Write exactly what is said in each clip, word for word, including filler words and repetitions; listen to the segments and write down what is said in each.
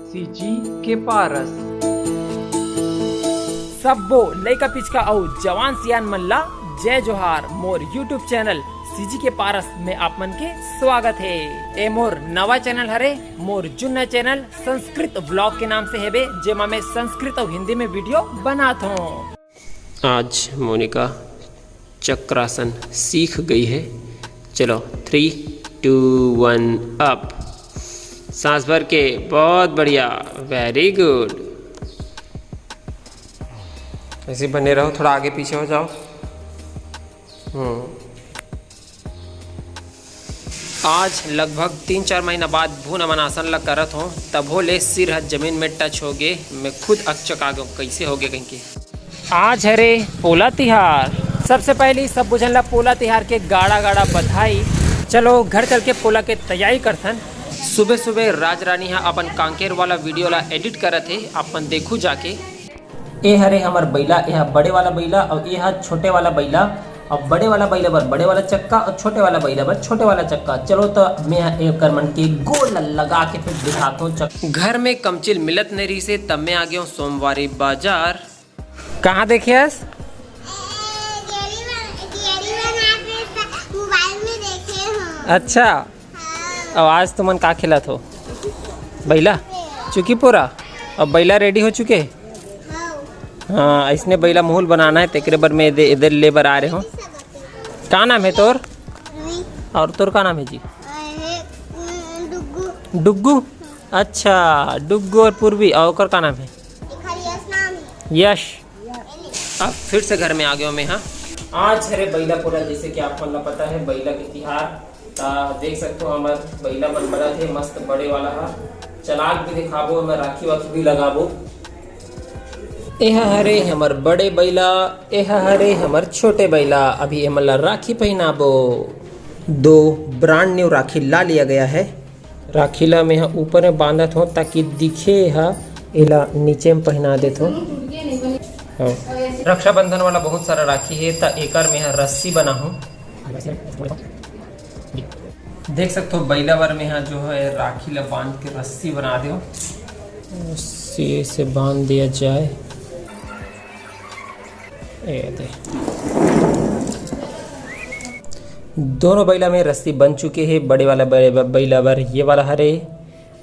CG के पारस। सब्बो लइका पिचका अउ जवान सियान मन ला जय जोहार। मोर YouTube चैनल सीजी के पारस में आप मन के स्वागत हे। ए मोर नवा चैनल हरे, मोर जुन्ना चैनल संस्कृत व्लॉग के नाम से हेबे, जेमा मैं संस्कृत अउ हिंदी में वीडियो बनात हूँ। आज मोनिका चक्रासन सीख गई है। चलो, थ्री, टू, वन, अप। सांस भर के, बहुत बढ़िया, वेरी गुड। ऐसे बने रहो, थोड़ा आगे पीछे हो जाओ। हम्म। आज लगभग तीन चार महीना बाद भूना मन आसन ल करत हों, तभो ले सिर ह जमीन में टच हो गे। मैं खुद अकचका गेंव, कइसे हो गे कहिके। आज हरे पोला तिहार। सबसे पहली सब झन ला पोला तिहार के गाड़ा गाड़ा बधाई। चलो घर चल के पोला के तैयारी करथन। सुबह सुबह राज रानी ह अपन कांकेर वाला वीडियो ला एडिट करत हे, अपन देखू जाके। ए हरे हमर बइला, ए ह बड़े वाला बइला अउ ए ह छोटे वाला बइला। अब बड़े वाला बइला बर बड़े वाला चक्का अउ छोटे वाला बइला बर छोटे वाला चक्का। चलो त मैं ह एकर मन के गोड़ ल लगा के फिर दिखात हूँ चक्का। घर में कमचिल मिलत नहीं रहिसे, तब मैं आ गेंव सोमवारी बाजार। कहाँ देखे हस? मोबाइल में देखे हूँ। अच्छा, अब आज तुमन का खेलत हो? बइला? चुकी पूरा? अब बइला रेडी हो चुके? हाँ, अइसने बइला मोहूल बनाना हे, तेकरे बर मैं एदे, एदे ले बर आ रहे हूँ। का नाम हे तोर? अउ तोर का नाम हे जी? डुग्गू। डुग्गू? अच्छा, डुग्गू अउ पूर्वी, अउ ओकर का नाम हे? यश। अब फिर से घर में आ गेंव मैं हा। आज हरे बइला पोला, जइसे कि आप मन ला पता हे, बइला के तिहार। त देख सकत हो, हमर बइला मन बनत हे, मस्त बड़े वाला हा। चला के भी दिखाबो, एमा राखी वाखी भी लगाबो। एहा हरे हमर बड़े बइला, एहा हरे हमर छोटे बइला। अभी एमन ला राखी पहिनाबो। दो ब्रांड न्यू राखी ला लिया गया है। राखी ला मेंहा ऊपर में बांधत हों, ताकि दिखे हा, एला नीचे में पहिना देत हों। हाँ। रक्षाबंधन वाला बहुत सारा राखी हे, त एकर मेंहा रस्सी बनाहूँ। देख सकत हो, बइला बर मेंहा जो है राखी ला बांध के रस्सी बना देंव। रस्सी से बांध दिया जाए। ए दे। दोनों बइला में रस्सी बन चुके हे। बड़े वाला बड़े ब-, बइला बर ये वाला हरे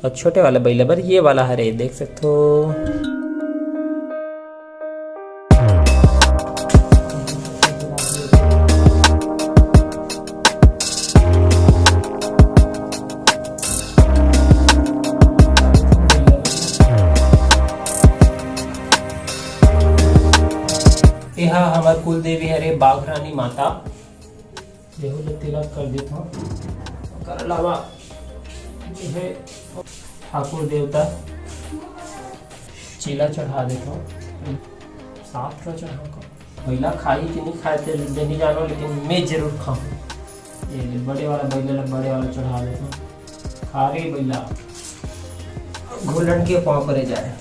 अउ छोटे वाला बइला बर ये वाला हरे, देख सकत हो। एहा हमर कुल देवी हरे बाघरानी माता। देहू ल तिलक कर देथों। ओकर अलावा जो है ठाकुर देवता चीला चढ़ा देथों। सात ठो चढ़ाओ का। बइला खाही कि नहीं खाए ते नहीं जानो, लेकिन मैं जरूर खाऊँ। ये ले, बड़े वाला बइला ला बड़े वाला चढ़ा देथों। खा रे बइला, घोलट के पाँव परे जाए।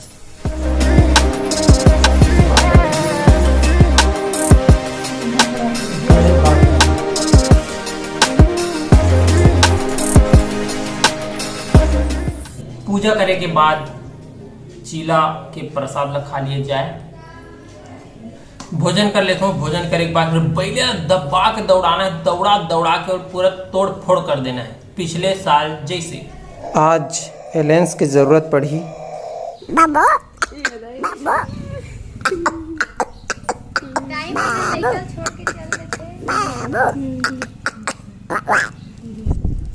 पूजा करे के बाद चीला के प्रसाद ला खा लिया जाए। भोजन कर लेथों। भोजन करे के बाद फिर बइला दबा के दौड़ाना है, दौड़ा दौड़ा के अउ पूरा तोड़ फोड़ कर देना है। पिछले साल जइसे। आज एलेंस के जरूरत पड़ही। बाबू, बाबू, टाइम से साइकिल छोड़ के चल देते। बाबू।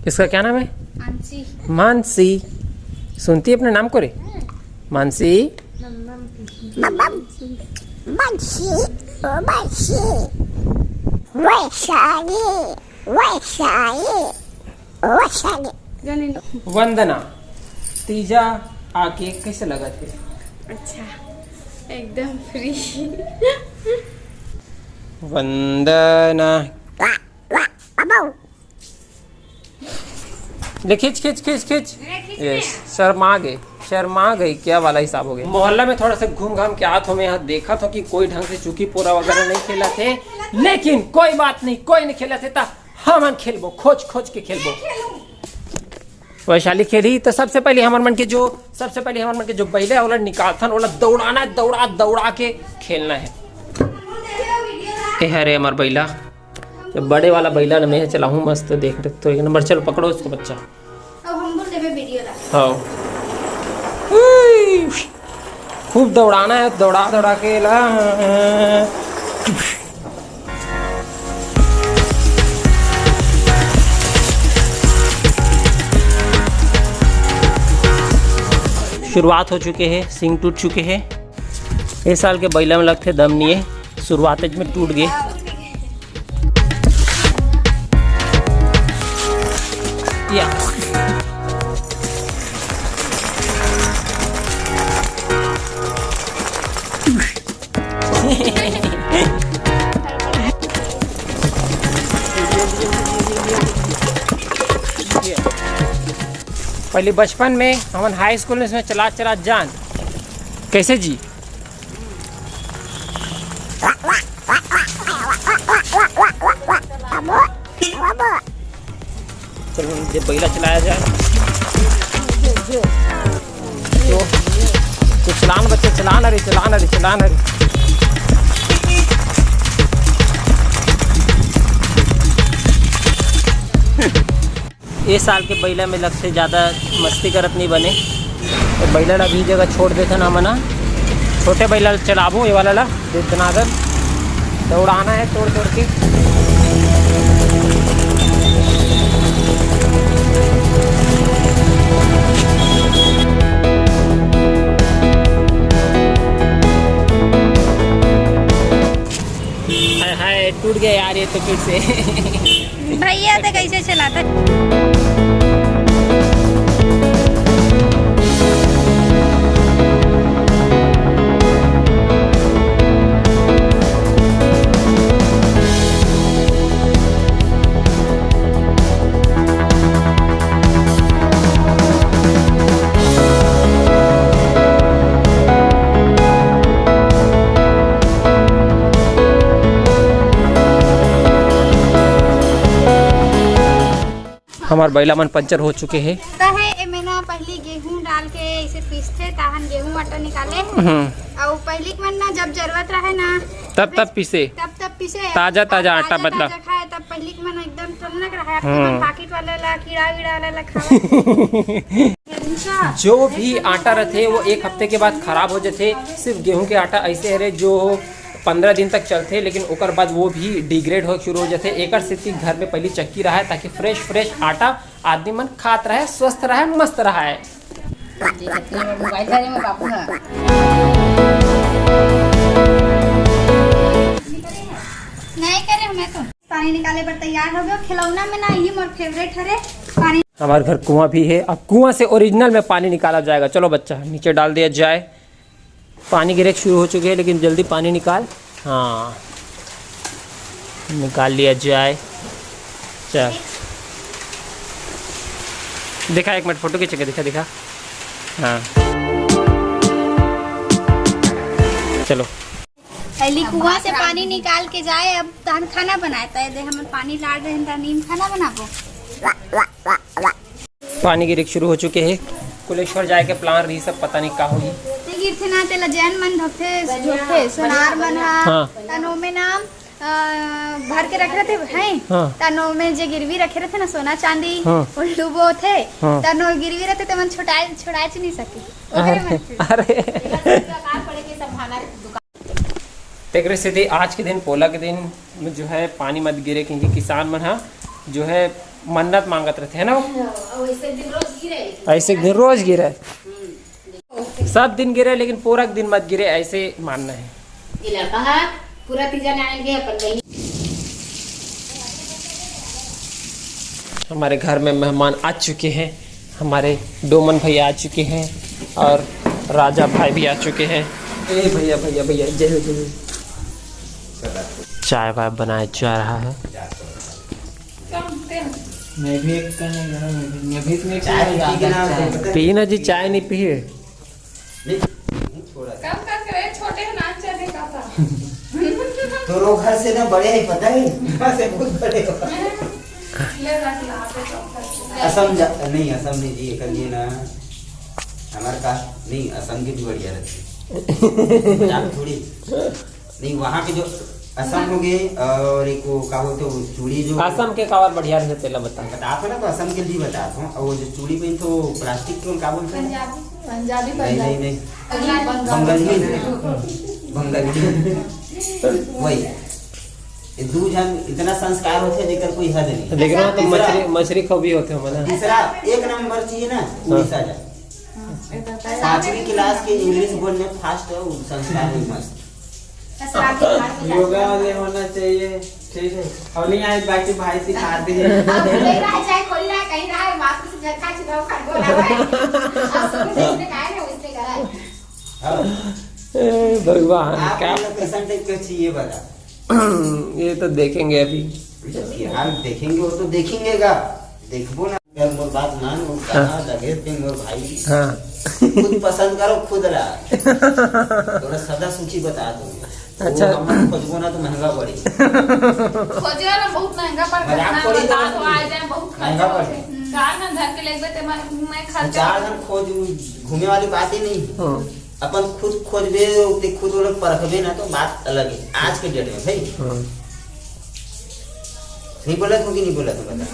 इसका क्या नाम है? मानसी। मानसी। सुनती है अपने नाम को रे? मानसी। मम्मम। मम्मम। मानसी, ओ मानसी। वैशाली, वैशाली। वंदना, तीजा आके कैसे लगत हे? अच्छा, एकदम फ्री। वंदना। ले खींच, खींच, खींच, खींच। ये शर्मा गए, शर्मा गई, क्या वाला हिसाब हो गया। मोहल्ला में थोड़ा सा घूम घाम के आत हों मैं हा, देखत हों कि कोई ढंग से चुकी पोरा वगैरह नहीं खेलत हे, लेकिन कोई बात नहीं, कोई नहीं खेलत हे, त हमन खेलबो, खोज खोज के खेलबो। वैशाली खेली तो सबसे पहले हमर मन के जो, सबसे पहले हमर मन के जो बैला है, ओला निकालथन, ओला दौड़ाना है, दौड़ा दौड़ा के खेलना है। ए हरे हमर बैला, जब बड़े वाला बैला न मैं चलाहूँ मस्त, देख तो एक नंबर। चलो पकड़ो उसको बच्चा। अब हम बोल देबे वीडियो ला। हाँ। उई, खूब दौड़ाना है, दौड़ा दौड़ा के ला। शुरुआत हो चुके हैं, सिंग टूट चुके हैं। ए साल के बैला में लगथे दम नहीं है, शुरुआत में टूट गए। या। पहले बचपन में हमन हाई स्कूल में इसमें चला चला जान। कैसे जी? चलो, ये बैला चलाया जाए। तो, तो चलान बच्चे, चलान अरे, चलान अरे, चलान अरे। ए साल के बैला में लगथे ज्यादा मस्ती करत नहीं बने, तो बैला ला अभी जगह छोड़ देथन हमन ह। छोटे बैला ला चलाबो, ये वाला ला दे दनादन दौड़ाना है तोड़ तोड़ के। हाय हाय, टूट गया यार ये तो फिर से। भैया तो कैसे चलाता है? हमार बैला मन पंचर हो चुके हैं। पता है, एमे ना पहली गेहूं डाल के ऐसे पीसथे, ताहन गेहूं आटा निकाले। हम्म। और पहली के मन ना जब जरूरत रहे ना, तब, तब पीसे। तब, तब पीसे। ताजा, ताजा आटा, ताजा, मतलब। ताजा खाए, तब पहली के मन एकदम टन्नक रहे। अब तो हम्म। मन पाकिट वाला ला, कीड़ा वीड़ा वाला ला खावे। जो भी आटा रथे, वो एक हफ्ते के बाद खराब हो जाथे। सिर्फ गेहूं के आटा ऐसे हरे, जो पंद्रह दिन तक चलथे, लेकिन ओकर बाद वो भी डिग्रेड हो शुरू हो जाथे। एकर सेती घर में पहली चक्की रहे, ताकि फ्रेश फ्रेश आटा आदमी मन खात रहे, स्वस्थ रहे, मस्त रहे। मोबाइल धरे में बाबू ना। नहीं करे हमें तो। पानी निकाले बर तैयार हो गयो। खिलौना में ना, ये मोर फेवरेट हरे पानी। हमारे घर कुआं भी है, अब कुआं से ओरिजिनल में पानी निकाला जाएगा। चलो बच्चा, नीचे डाल दिया जाए। पानी गिरे शुरू हो चुके हैं, लेकिन जल्दी पानी निकाल। हाँ, निकाल लिया जाए। चल, दिखा, एक मिनट फोटो खींच के दिखा, दिखा। हाँ, चलो। पहली कुआं से पानी निकाल के जाए, अब तहन खाना बनाए। तय दे हमन पानी लाड़ रहे हैं, तहन नीम खाना बनाबो। पानी गिरे शुरू हो चुके हैं। कुलेश्वर जाए के प्लान रही, सब पता नहीं का होही। ते गिरथे ना, तेला जैन मन धोथे, धोथे, सोनार मन हा। हाँ। तनो में ना, अ, भर के रखे रहते हैं। हाँ। तनो में जे गिरवी रखे रहते ना, सोना चांदी, हाँ। वो डूबो थे। हाँ। तनो गिरवी रहते, ते मन छुटाए, छुड़ाए च नहीं सके। अरे, अरे। तेकरे सेती आज के दिन, पोला के दिन में जो है पानी मत गिरे, क्योंकि किसान मन हा जो है मन्नत मांगत रहते है ना, वो। हाँ, और ऐसे दिन रोज गिरे। ऐसे दिन रोज गिरे। हम्म। सब दिन गिरे, लेकिन पोरा के दिन मत गिरे, ऐसे मानना है। ये लड़का है, पूरा तीजा नारायण के अपन बहिनी। हमारे घर में मेहमान आ चुके हैं, हमारे डोमन भैया आ चुके हैं और राजा भाई भी आ चुके हैं। ए भैया, भैया, भैया, जय हो, जय हो। चाय वाय बनाया जा रहा है। मैं भी एक, मैं भी, मैं भी तो एक चाय पी के ना, पी ना जी, चाय नहीं पी है। नहीं, नहीं छोड़ा। कम करके रे, छोटे नान चले का था। तो रो घर से ना बड़े ही पता है, घर से बहुत बड़े हो। ले रख ला, आप तो घर से। असम जा, नहीं, असम नहीं जी, एकर लिए ना हमारे पास नहीं, असम के भी बढ़िया रहते हैं। मजाक थोड़ी। नहीं, वहाँ के जो असम हो गए, और एक वो का बोलते हो, चूड़ी जो असम के काबर बढ़िया रहते, तेला बता। बता था ना, तो असम के लिए बता था। और वो जो चूड़ी पहन तो प्लास्टिक के, का बोलते हैं? पंजाबी। पंजाबी, नहीं, नहीं, पंजाबी। नहीं। अरे, बंगाली। बंगाली। बंगाली। वही। ये दू झन इतना संस्कार होथे, जेकर कोई हद नहीं। लेकिन वो तो तीसरा मछरी, मछरी खबी होथे हमन। तीसरा एक नंबर चाहिए ना, हाँ। उड़ीसा जा। हाँ, ये तो है। पांचवी क्लास के इंग्लिश बोलने फास्ट है, वो संस्कार भी मस्त। योगा वाले होना चाहिए, ठीक है। और नहीं आए, बाकी भाई सिखा दे। अब ले रहा है, चाहे खोल रहा है, कहीं रहा है, मास्क से झटका छिपाओ, खट बोला है। अब सब कुछ इसने कहा है, उसने करा है। हाँ। ए, भगवान, आप क्या लोग कैसन टाइप के चाहिए बता? ये तो देखेंगे अभी। फिलहाल देखेंगे, वो तो देखेंगे का, देखबो ना। अगर मोर बात मान, वो हाँ। कहा लगे थे मोर भाई। हाँ। खुद पसंद करो, खुद ला। थोड़ा सदा सूची बता दो। अच्छा। वो हम खोजबो ना तो महंगा पड़ी। खोजे वाला बहुत महंगा पड़ मजाक रहा है, थोड़ी बता कर दो, आ जाए, बहुत महंगा खर्चा पड़ी। होते। चार घन धर के लेबे ते मैं, मैं खर्चा चार घन खोज, घूमे वाली बात ही नहीं। हाँ। अपन खुद खोजबे, ते खुद वो लोग परखबे ना, तो बात अलग है। आज के डेट में भाई। हाँ। नहीं बोला तू कि नहीं बोला तू, बता।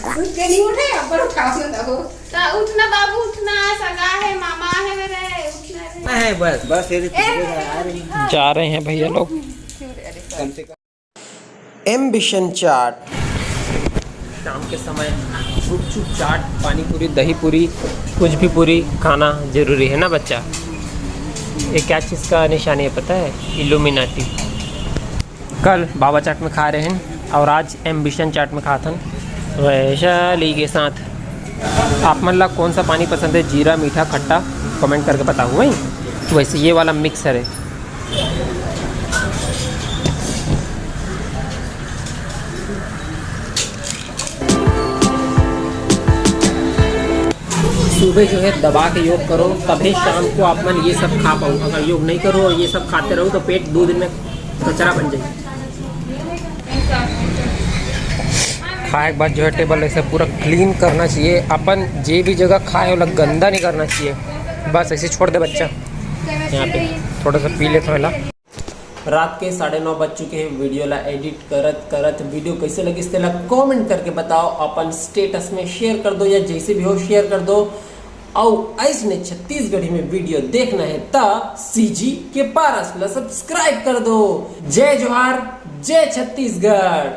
उठ के नहीं उठे, अब उठाओ ना हो। तो उठना बाबू, उठना, सगा है, मामा है मेरे, उठना रे। नहीं, बस, बस, ये तो ए, आ रही। जा रहे हैं भैया लोग। क्यों रे, अरे, sorry। कम से कम। एम्बिशन चाट। शाम के समय गुपचुप चाट, पानी पूरी, दही पूरी, कुछ भी पूरी खाना जरूरी है ना बच्चा? ये क्या चीज़ का निशानी है पता है? इल्यूमिनाटी। कल बाबा चाट में खा रहे हैं और आज एम्बिशन चाट में खाथन वैशाली के साथ। आप मन ला कौन सा पानी पसंद है, जीरा, मीठा, खट्टा? कमेंट करके बताओ भाई। वैसे ये वाला मिक्सर है। सुबह जो है दबा के योग करो, तभी शाम को आप मन ये सब खा पाओ। अगर योग नहीं करो और ये सब खाते रहो तो पेट दो दिन में कचरा बन जाए। खाए के बाद जो है टेबल ऐसे पूरा क्लीन करना चाहिए। अपन जे भी जगह खाए वाला गंदा नहीं करना चाहिए, बस ऐसे छोड़ दे बच्चा। यहाँ पे थोड़ा सा पी लेता हूँ। रात के साढ़े नौ बज चुके हैं। वीडियो ला एडिट करत करत वीडियो कैसे लगिस तेला कमेंट करके बताओ, अपन स्टेटस में शेयर कर दो या जैसे भी हो शेयर कर दो। अउ ऐसने छत्तीसगढ़ी में वीडियो देखना है ता सीजी के पारस ला सब्सक्राइब कर दो। जय जोहार, जय छत्तीसगढ़।